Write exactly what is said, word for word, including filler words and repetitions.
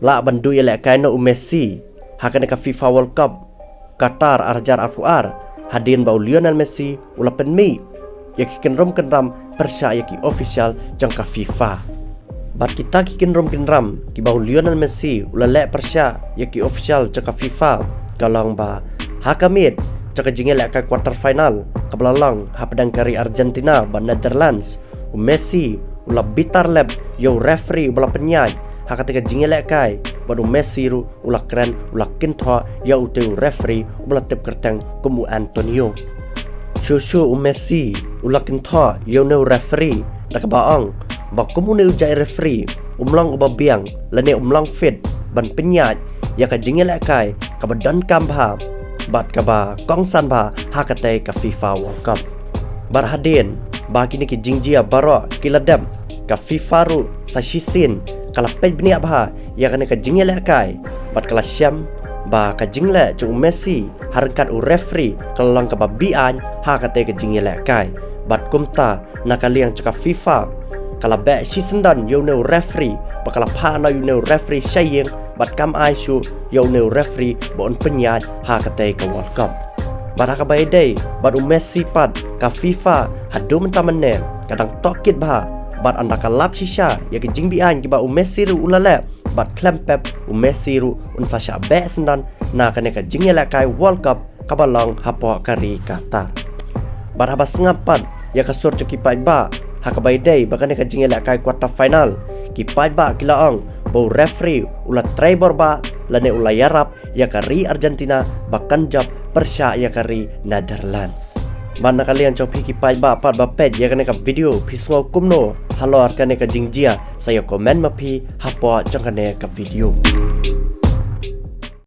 Lah ban duh ïalehkai noh u Messi ha kane ka FIFA World Cup Qatar ar hajar arphew ar, hadien ba u Lionel Messi u la pynmih ïa ki kynrum kynram pyrshah ïa ki official jong ka FIFA. Bad kita ki kynrum kynram kiba u Lionel Messi u la leh pyrshah ïa ki official jong ka FIFA ka long ba ha ka miet jong ka jingïalehkai quarter final kaba la long hapdeng ka ri Argentina bad Netherlands, u Messi u la bitar lep ïa u referee uba la pynïaid ha katei ka jingïalehkai, bad u Messi ruh u la kren, u la kynthoh ïa utei u referee uba la tip kyrteng kum u Antonio. Shuh shuh u Messi u la kynthoh ïa une u referee da kaba ong ba kum une u jait referee um long uba biang lane um long fit ban pynïaid ïa ka jingïalehkai kaba donkam bha bad kaba kongsan bha ha katei ka FIFA World Cup. Bad hadien ba kine ki jingjia baroh ki la dep, ka FIFA ruh sa shisien ka la peit bniah bha ïa kane ka jingïalehkai bad ka la shem ba ka jingleh jong u Messi ha ryngkat u referee ka la long kaba be-aiñ ha katei ka jingïalehkai. Bad kumta na ka liang jong ka FIFA ka la beh shisyndon ïa une u referee, ba ka la phah noh ïa une u referee sha ïing bad kam ai shuh ïa une u referee ba un pynïaid ha katei ka World Cup. Bad ha kaba ïadei bad u Messi pat, ka FIFA haduh mynta mynne ka dang tohkit bha bad ynda ka lap shisha ïa ki jingbe-aiñ kiba u Messi ruh u la leh, bad khlem pep u Messi ruh un sa shah beh syndon na kane ka jingïalehkai World Cup kaba long hapoh ka ri Qatar. Bad haba sngap pat ïa ka sur jong ki paidbah ha kaba ïadei bad kane ka jingïalehkai quarter final, ki paidbah ki la ong ba u referee u la trei bor bha lane u la ïarap ïa ka ri Argentina ba kan jop pyrshah ïa ka ri Netherlands. Bad na ka liang jong phi ki paidbah pat ba peit ïa kane ka video, phi sngew kumno halor kane ka jingjia? Sa ïa comment ma phi hapoh jong kane ka video.